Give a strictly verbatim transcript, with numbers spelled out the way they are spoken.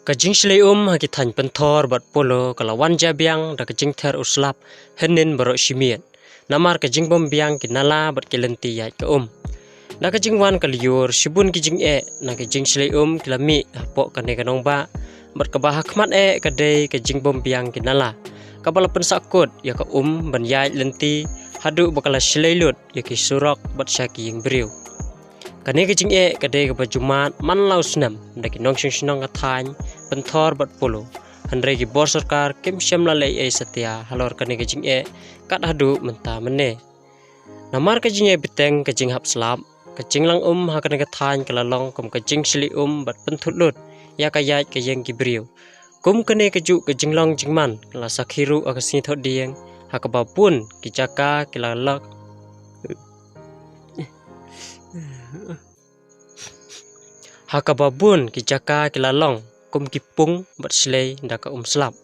Ka jingshlei um ha ki thaiñ Pynthor bad Polo ka la wan jia biang da ka jingther u slap hynnin baroh shi miet. Namar ka jingbym biang ki nala bad ki lynti ïaid ka um. Da ka jingwan ka lyiur, shibun ki jingeh na ka jingshlei um ki la mih hapoh kane ka nongbah, bad kaba ha khmat eh ka dei ka jingbym biang ki nala, kaba la pynsahkut ïa ka um ban ïaid lynti, haduh ba ka la shlei lut ïa ki surok bad sha ki ïing briew. Kane ka jingeh ka dei kaba ju mad man la u snem da ki nongshong shnong ka thaiñ Pynthor bad Polo. Hynrei ki bor sorkar kim shym la leh ei ei satia halor kane ka jingeh kat haduh mynta mynne. Namar ka jingeh bteng ka jinghap slap, ka jinglang um ha kane ka thaiñ ka la long kum ka jingshlei um bad pynthut lut ïa ka ïaid ka ïeng ki briew. Kum kane ka juh ka jinglong jingman ka la sakhi ruh ha ka sngi Thohdieng, ha kaba bun ki jaka ki la lok ha kaba bun ki jaka ki la long kum ki pung bad shlei da ka um slap.